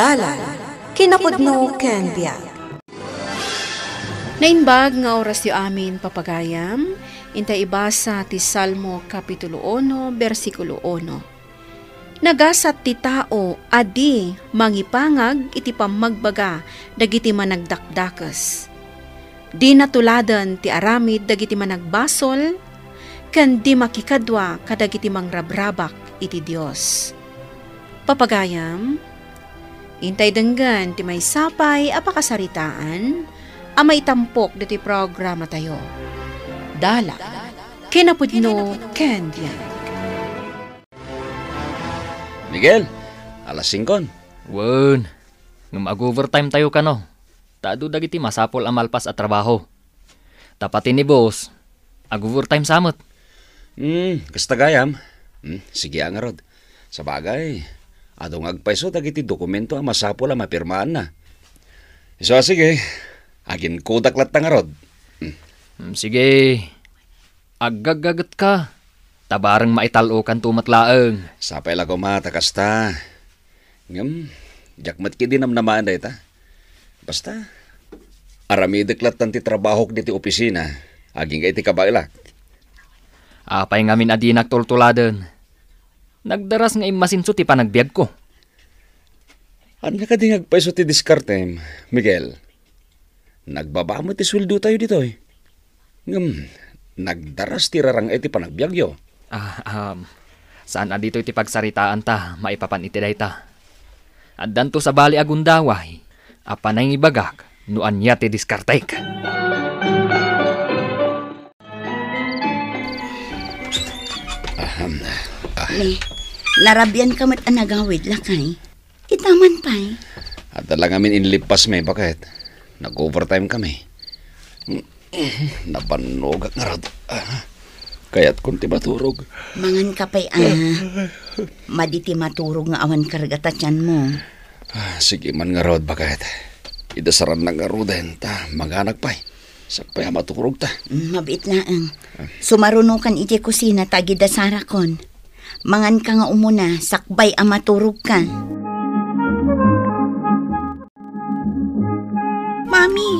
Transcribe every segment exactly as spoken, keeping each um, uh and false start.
Dalan, kinapudno ken biag. Naimbag nga orasyo amin, papagayam. Intay ibasa ti Salmo Kapitulo uno, bersikulo uno. Nagasat ti tao a di mangipangag iti pammagbaga dagiti managdakdakes. Di natuladen ti aramid dagiti managbasol, ken di makikadua kadagiti mangrabrabak iti Dios. Papagayam, intay denggen ti maysa pay a pakasaritaan a maitampok ditoy programatayo. Dalan, kinapudno ken biag. Miguel, alas singkon. Wen, ngem ag-overtime tayo kano. Ta adu dagiti masapul a malpas a trabaho. Ta pati ni boss, ag-overtime sa met. Hmm, kasta gayam. Hmm, sige a ngarud. Sabagay, adu nga agpayso dagiti dokumento a masapul a mapirmaanna. Isu a sige, aginkudak latta ngarud. Hmm. Hmm, sige, aggaggagetka. Ta bareng maital-okanto met laeng. Sapay la koma ta kasta. Ngem, diak met ketdi namnamaen dayta. Basta, aramidek lattan ti trabahok ditoy opisina, agingga iti kabaelak. Apay ngamin a dinak tultuladen? Nagdaras nga immasinso ti panagbiagko. Ania kadi nga agpayso ti diskartem, Miguel? Nagbaba met ti sueldotayo ditoy. Ngem, nagdaras ti rarang-ay ti panagbiagyo. Ah, um, saan a ditoy ti pagsaritaanta maipapan iti dayta. Addanto sabali a gundaway a panangibagak no ania ti diskartek. Ahem. Ah. Ne, narabian ka met a nagawid, lakay. Itaman pay. Adda la ngamin inlippas mi, baket. Nag-overtime kami. Nabannogak ngarud. Ah, kayatkon ti maturog. Mangan ka pay, ah. Madi ti maturog nga awan karga ta tianmo. Ah, sige man ngarud, baket. Idasarannak ngaruden ta manganak pay. Sakbay a maturogta. Mm, mabiit laeng. Ah. Sumarunokan iti kusina ta agidasarakon. Mangan ka nga umuna, sakbay a maturogka. Mami,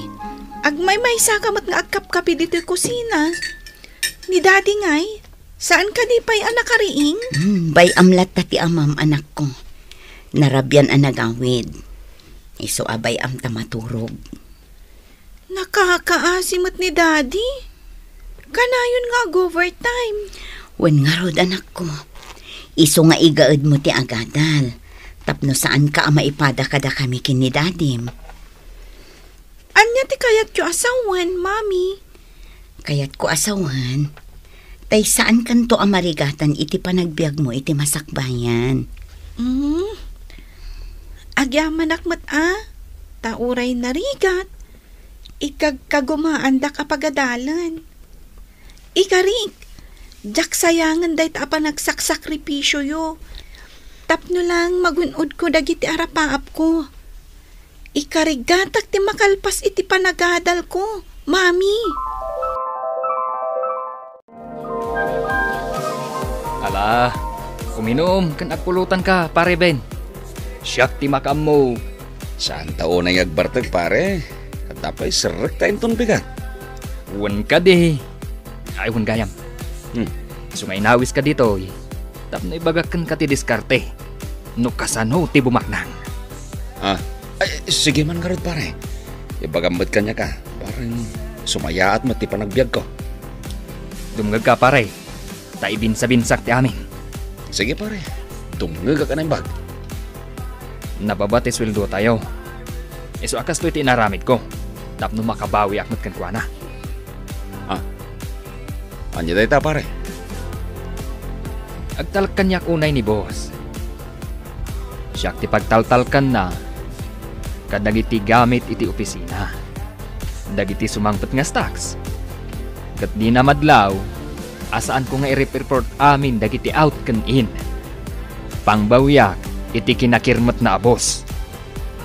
agmaymaysa ka met nga agkapkapi ditoy kusina. Ni Daddy ngay, saan kadi pay a nakariing? Hmm, bay-am latta ti amam, anakko. Narabian a nagawid. Isu a bay-am ta maturog. Nakakaasi met ni Daddy. Kanayon nga ag-overtime. Wen ngarud, anakko. Isu nga igaedmo ti agadal. Tapno saanka a maipada kadakami ken ni Dadim. Ania ti kayatyo a sawen, Mami? Kayatko a sawen, tay saankanto a marigatan iti panagbiagmo iti masakbayan. Mm. Agyamanak met a, ta uray narigat, ikagkagumaandak a pagadalen. Ikarik, diak sayangen dayta a panagsaksakripisioyo. Tapno lang magun-odko dagiti arapaapko. Ikarigatak ti makalpas iti panagadalko, Mami. Ala, uminum ken agpulutanka, Pare Ben. Siak ti makaammo. Saan ta unay nga agbarteg, pare? Adda pay serrekta inton bigat. Wen kadi. Ay, wen gayam. Hmm. Isu nga inawiska ditoy, tapno ibagak kenka ti diskarte no kasano ti bumaknang. Ah, ay, sige man ngarud, pare. Ibagam met kaniaka. Parang sumayaat met ti panagbiagko. Dumngegka, pare, ta ibinsa-binsak ti amin. Sige, pare. Dumngegak a naimbag. Nababa ti sueldotayo. Isu a kastoy ti inaramidko tapno makabawiak met kenkuana. Ah, ania dayta, pare? Agtalek kaniak unay ni boss. Siak ti pagtaltalkanna kadagiti gamit iti opisina. Dagiti sumangpet nga stocks. Ket dina madlaw a saanko nga i-report amin dagiti out ken in. Pangbawiak iti kinakirmetna a boss.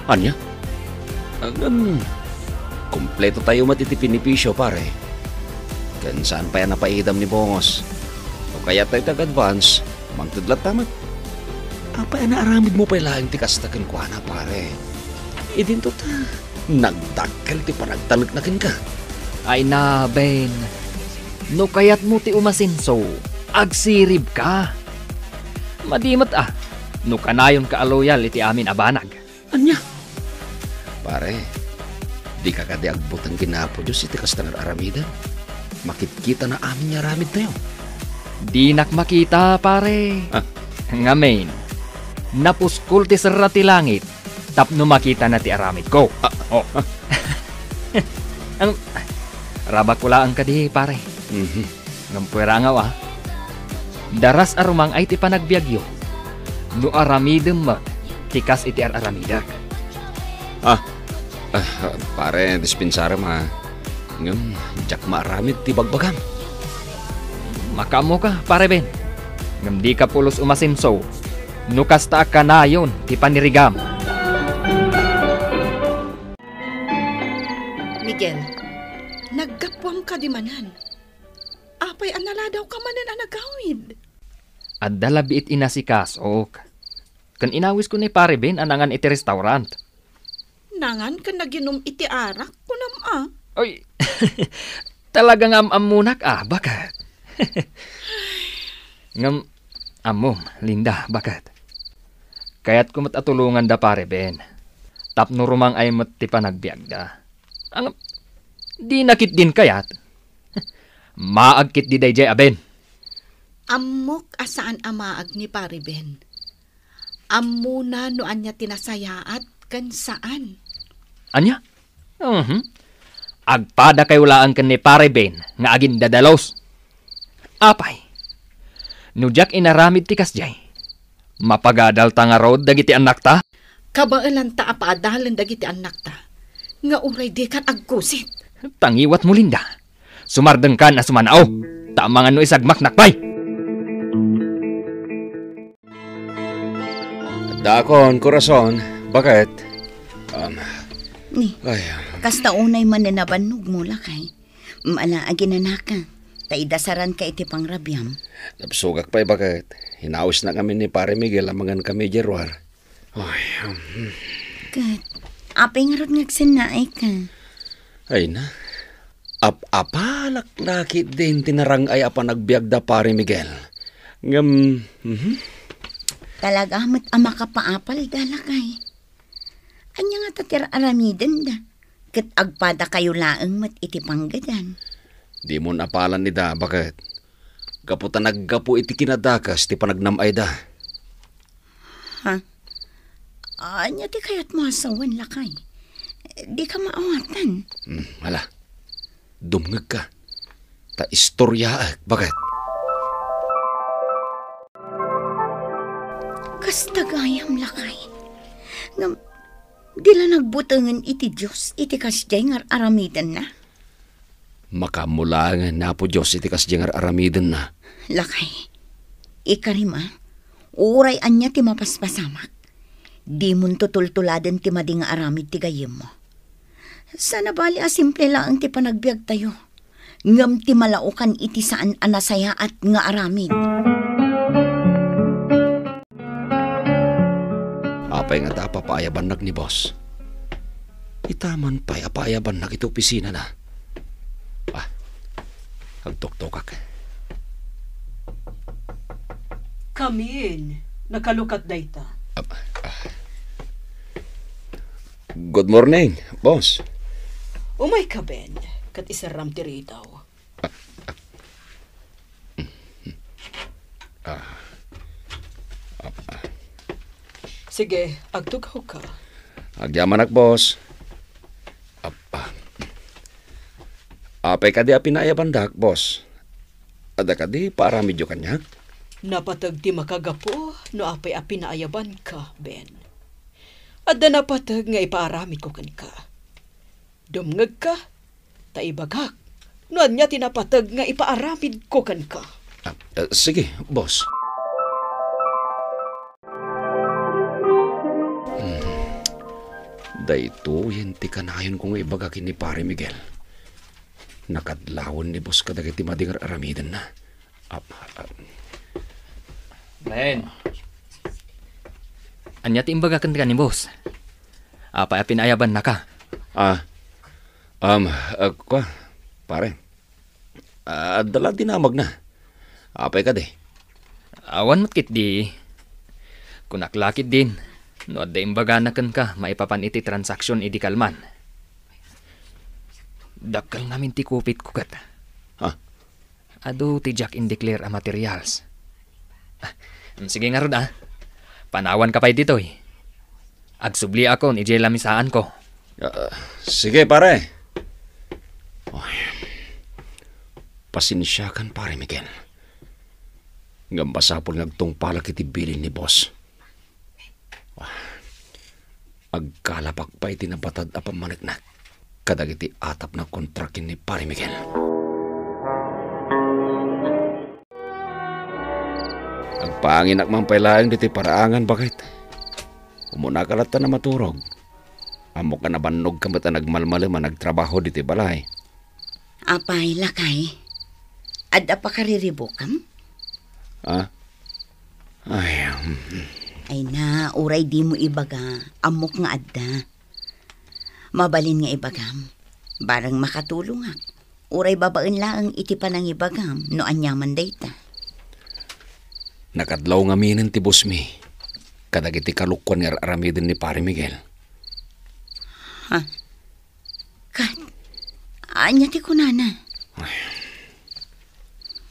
Ania? Ngem, kompleto tayo met iti benepisio, pare. Ken saan pay a napaidam ni boss. No kayat tayo ti ag-advance, mangted latta met. Apay a naaramidmo pay laeng ti kasta kenkuana, pare? Idinto ta, nagdakkel ti panagtalekna kenka. Ay na, Ben. No kayatmo ti umasenso, agsiribka. Madi met a, no kanayonka a loyal iti amin a banag. Ania? Pare, dika kadi agbuteng ken Apo Dios iti kasta nga ar-aramiden? Makitkitana amin nga aramidtayo. Dinak makita, pare. Ah. Ngamin, napuskol ti serra ti langit tapno makitana ti aramidko. Ah. Oh. Ang, rabakko laeng kadi, pare. Mhm. Ngem kuera nga, a, daras a rumang-ay ti panagbiagyo no aramidem met ti kas iti ar-aramidek. Ah, ah, pare, dispensarem, a. Ngem, diak maaramid ti bagbagam. Makaammoka, pare Ben. Ngem dika pulos umasenso no kasta a kanayon ti panirigam. Miguel, naggapuam kadi manen. Apay a naladawka manen a nagawid? Adda labi it inasikasok. Ken inawisko ni Pare Ben a nangan iti restaurant. Nangan ken naginom iti arak, kunam a. Oy, talaga nga am-ammonak a, baket. Ngem, ammom, Linda, baket. Kayatko met a tulongan da Pare Ben. Tapno rumang-ay met ti panagbiagda. Ang, di na ketdin kayat. Maag ketdi daydiay a Ben. Ammok a saan a maag ni Pare Ben. Ammona no ania ti nasayaat ken saan. Ania? Mhm. Agpadakayo laeng ken ni Pare Ben nga agindadalus. Apay, no diak inaramid ti kasdiay, mapagadalta ngarud dagiti annakta? Kabaelanta a paadalen dagiti annakta, nga uray dikan aggusit. Tangiwatmo, Linda. Sumardengkan a sumanao, ta amangan no isagmaknak pay. Dakon, korason, baket? Um, Ni, um, kasta unay manen a bannogmo, lakay. Mala, aginanaka, ta idasaranka iti pangrabiam. Nabsogak pay, baket? Inawisnak ngamin ni Pare Miguel a mangan kami idiay ruar. Ay, um. Ket, apay ngarud nga agsennaayka? Ay na, ap-apalak la ketdin ti narang-ay a panagbiag da Pare Miguel. Ngem, mhm. Talaga met a makapaapal da, lakay. Ania ngata ti ar-aramidenda? Ket agpadakayo laeng met iti panggedan. Dimon apalan ida, baket? Gapu ta naggapu iti kinadakes ti panagnam-ayda. Ha? Ania ti kayatmo a sawen, lakay? Dika maawatan. Hmm, hala. Dumngegka. Ta istoryaek, baket? Kasta gayam, lakay. Ngem, di la nagbutengen iti Dios iti kasdiay nga ar-aramidenna? Makaammo laengen ni Apo Dios iti kasdiay nga ar-aramidenna. Lakay, ikarima, uray ania ti mapaspasamak, dimon tutultuladen ti madi nga aramid ti gayyemmo. Saan a bali a simple laeng ti panagbiagtayo, ngem ti malaokan iti saan a nasayaat nga aramid. Apay ngata a papaayabannak ni boss? Ita man pay a paayabannak iti opisinana. Ah, agtuktokak. Kamin, nakalukat dayta. Ah, ah. Good morning, boss. Umayka, Ben, ket iserram ti ridaw. Ah. Ah, ah. Sige, agtugawka. Agyamanak, boss. Apa. Apay kadi a pinaayabandak, boss? Adda kadi paaramidyo kaniak? Napateg ti makagapu no apay a pinaayabanka, Ben. Adda napateg nga ipaaramidko kenka. Dumngegka, ta ibagak no ania ti napateg nga ipaaramidko kenka. Ah, eh, sige, boss. Hmm. Daytoyen ti kanayonko nga ibaga ken ni Pare Miguel. Nakadlawen ni boss kadagiti madi nga ar-aramidenna. Ah, ah. Ben. Ania ti imbaga kenka ni boss? Apay a pinaayabannaka? Ah, um, ah, kua, pare. Ah, adda la dinamagna. Apay kadi? Awan met ketdi. Kunak la ketdin, no adda imbagana kenka maipapan iti transaksyon idi kalman. Dakkel ngamin ti kupitko ket. Ha? Adu ti diak in-declare a materials. Ah, sige ngarud, ah. Panawanka pay ditoy. Agsubliakon idiay lamisaanko. Ah, sige, pare. Ay, pasensiakan, pare Miguel. Ngem masapul nga agtungpalak iti bilin ni boss. Ah, agkalapak pay iti nabatad a pammaneknek kadagiti atapna kontra ken ni Pare Miguel. Agpaanginak man pay laeng ditoy paraangan, baket. Umunaka latta a maturog. Ammok a nabannogka met a nagmalmalem a nagtrabaho ditoy balay. Apay, lakay? Adda pakariribukam? Ah? Ay, um, Ay na, uray dimo ibaga, ammok nga adda. Mabalin nga ibagam, bareng makatulongak. Uray babaen laeng iti panangibagam no aniaman dayta. Nakadlaw ngaminen ti boss mi kadagiti kalokuan nga ar-aramiden ni Pare Miguel. Ha? Kat, ania ti kunana? Ay,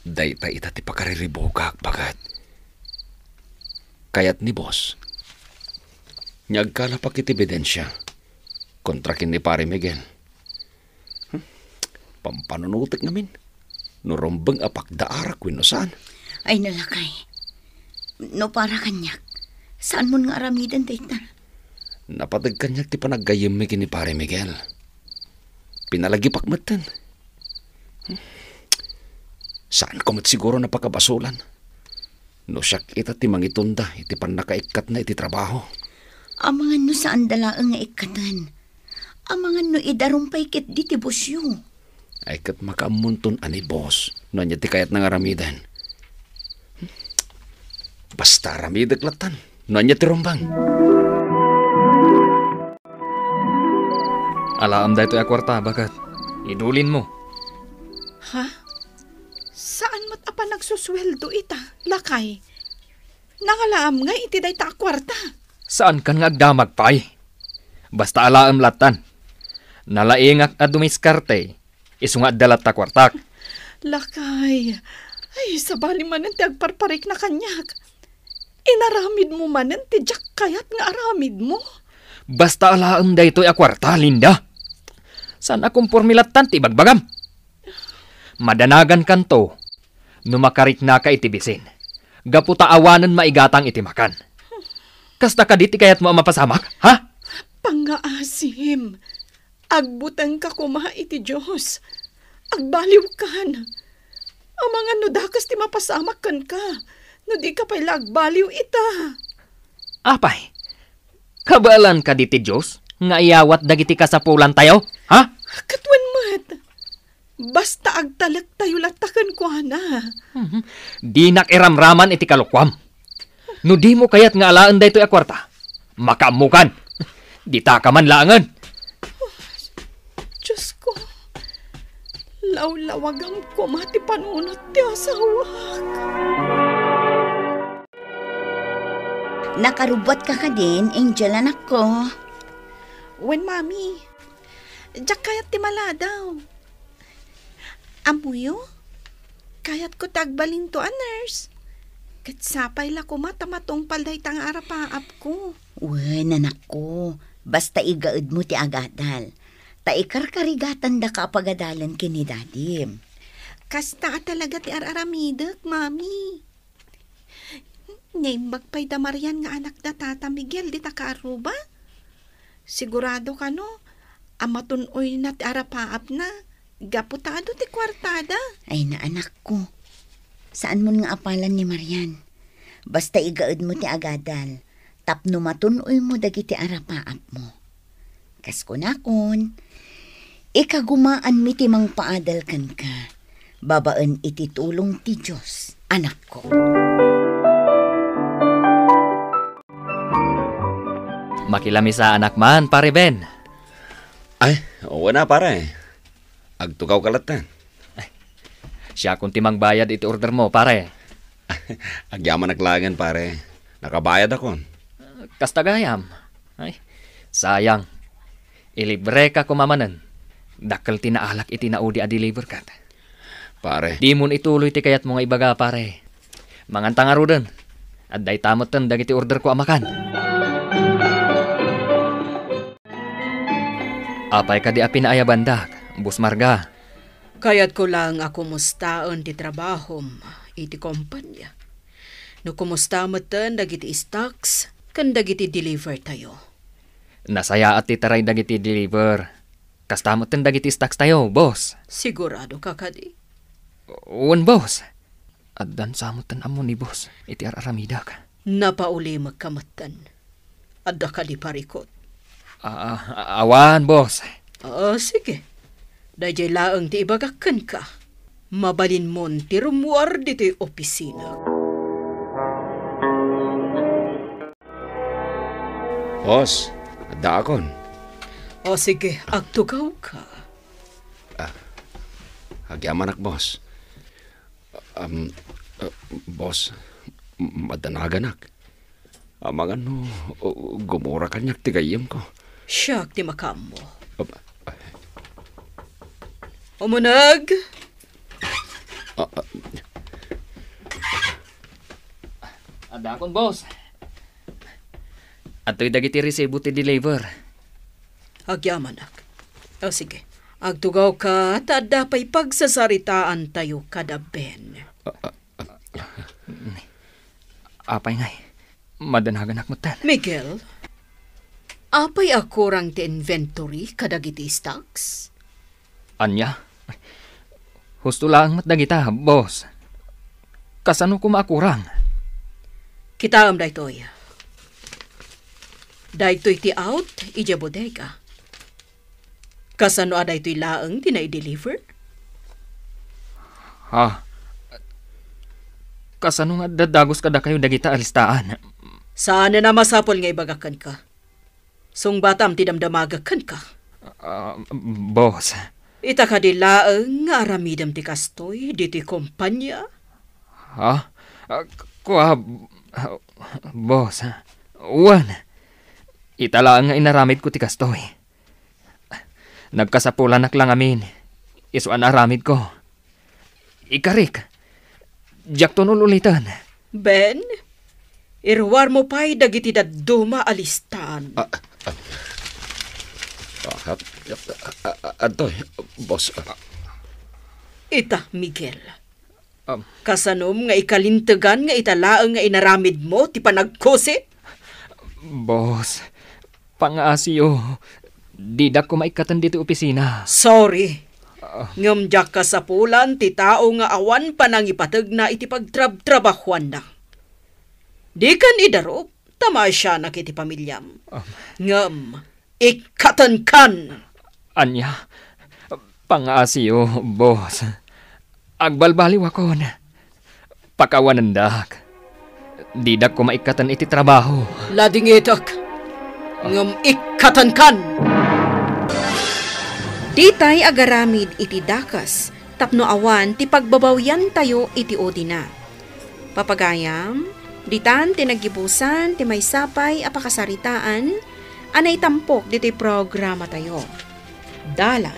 dayta ita ti pakariribukak, baket. Kayat ni boss nga agkalapak iti ebidensia kontra ken ni Pare Miguel. Hmm? Pampanunotek ngamin no rumbeng a pakdaarak wenno saan. Ay, na, lakay. No para kaniak, saanmon nga aramiden dayta. Napateg kaniak ti panaggayyemmi ken ni Pare Miguel. Pinalagipak metten. Hmm? Saanko met siguro a pakabasolan no siak ita ti mangitunda iti pannakaikkatna iti trabaho. Amangan no saanda laeng nga ikkaten. Amangan no idarum pay ketdi ti bossyo. Ay, ket makaammonton a ni boss no ania ti kayatna nga aramiden. Basta aramidek lattan no ania ti rumbeng. Alaem daytoy a kuarta, baket. Idulinmo. Ha? Saan met a panagsusueldo ita, lakay? Nangalaam ngay iti dayta a kuarta. Saankan nga agdamag pay. Basta alaem lattan. Nalaingak a dumiskarte, isu nga adda latta kuartak. Lakay, ay, sabali manen ti agparparikna kaniak. Inaramidmo manen ti diak kayat nga aramidmo. Basta alaem daytoy a kuarta, Linda. Saan a komporme lattan ti ibagbagam. Madanagankanto no makariknaka iti bisin, gapu ta awanen maigatang iti makan. Kasta kadi ti kayatmo a mapasamak, ha? Pangngaasim. Agbutengka koma iti Dios. Agbaliwkan. Amangan no dakes ti mapasamak kenka, no dika pay la agbaliw ita. Apay, kabaelan kadi ti Dios nga iyawat dagiti kasapulantayo, ha? Ket wen met. Basta agtalektayo latta kenkuana. Mhm. Dinak iramraman iti kalokuam. No dimo kayat nga alaen daytoy a kuarta, makaammokan. Ditaka man laengen. Diosko, lawlawagam koma ti panunot ti asawak. Nakarubbuatka kadin, Angel, anakko? Wen, Mami. Diak kayat ti maladaw. Ammoyo? Kayatko ti agbalinto a nurse. Ket sapay la koma ta matungpal dayta nga arapaapko. Wen, anakko, basta igaedmo ti agadal. Ta ikarkarigatandaka a pagadalen ken ni Dadim. Kasta a talaga ti ar-aramidek, Mami. Naimbag pay da Marian nga anak da Tata Miguel dita kaarruba? Sigurado kano a matun-oyna ti arapaapna gapu ta adu ti kuartada. Ay na, anakko. Saanmon nga apalan ni Marian. Basta igaedmo ti agadal tapno matun-oymo dagiti arapaapmo. Kas kunakon, ikagumaanmi ti mangpaadal kenka babaen iti tulong ti Dios, anakko. Makilamisa anak man, Pare Ben. Ay, wen a, pare. Agtugawka latta. Siakon ti mangbayad iti order mo, pare. Agyamanak laengen, pare. Nakabayadakon. Kasta gayam. Ay, sayang. Ilibreka koma manen. Dakkel ti naalak iti naudi a deliver kat. Pare. Dimon ituloy ti kayatmo nga ibaga, pare. Manganta ngaruden. Adda ita metten dagiti order ko a makan. Apay kadi a pinaayabandak, Boss Marga? Kayatko lang a kumustaen ti trabahom iti kompanya. No kumusta metten dagiti stocks ken dagiti deliver tayo? Nasayaat ti taray dagiti deliver. Kasta metten dagiti stocks tayo, boss. Sigurado ka kadi? Wen, boss. Addan sa metten ammo ni boss iti ar-aramidek. Napaulimekka metten. Adda kadi parikut? Ah, ah, awan, boss. Ah, sige. Daydiay laeng ti ibagak kenka. Mabalinmon ti rummuar ditoy opisina. Boss, addaakon. O sige, agtugawka. Ah, agyamanak, boss. Um, uh, boss, madanaganak. Amangan no, uh, gumura kaniak ti gayyemko. Siak ti makaammo. Ab-, Umuneg! Ah, ah. Addaakon, boss. Adtoy dagiti resibo ti deliver. Agyamanak. O, sige. Agtugawka ta adda pay pagsasaritaantayo kada Ben. Ah, ah, ah. Apay ngay, madanaganak metten. Miguel, apay a kurang ti inventory kadagiti stocks? Ania? Husto laeng met dagita, boss. Kasano koma a kurang? Kitaem daytoy. Daytoy ti out idiay bodega. Kasano a daytoy laeng ti nai-deliver? Ha? Kasano nga adda dagus kadakayo dagita a listaan? Saanen a masapul nga ibagak kenka. Sungbatam ti damdamagek kenka. Ah, boss. Ita kadi laeng nga aramidem ti kastoy ditoy kompanya? Ha? Ah, kua, boss. Wen. Ita laeng nga inaramidko ti kastoy. Nagkasapulanak la ngamin, isu a naaramidko. Ikarik, diakton ul-uliten. Ben, iruarmo pay dagiti dadduma a listaan. Ah, ah, ah, ah, ah, ah, adtoy, boss. Ita, Miguel. Um. Kasanom nga ikalintegan nga ita laeng nga inaramidmo ti panagkusit? Boss, pangaasiyo, didak koma ikkaten ditoy opisina. Sorry. Ah. Ngem diak kasapulan ti tao nga awan panangipategna iti pagtrabtrabahuanna. Dikan idarup, ta maasianak iti pamiliam. Um. Ngem, ikkatenkan! Ania? Pangaasiyo, boss. Agbalbaliwakon. Pakawanendak. Didak koma ikkaten iti trabaho. Ladingitek. Ngem ikkatenkan! Ditay agaramid iti dakes tapno awan ti pagbabawiantayo iti udina. Papagayam, ditan ti naggibusan ti maysa pay a pakasaritaan a naitampok ditoy programatayo. Dalan,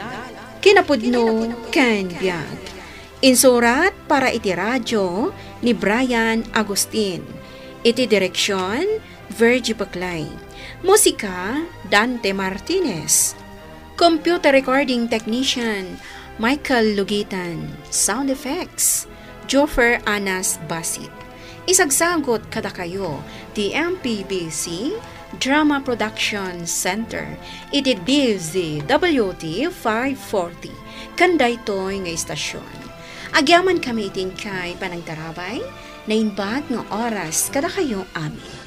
kinapudno, ken biag. Insurat para iti radio ni Brian Agustin. Iti direksion, Virgie Peclay. Musika, Dante Martinez. Computer recording technician, Michael Lugitan. Sound effects, Joffer Anas Basit. Isagsagut kadakayo ti M P B C Drama Production Center iti D Z W T five forty, ken daytoy nga istasion. Agyamankami iti inkay panangtarabay, naimbag nga oras kadakayo amin.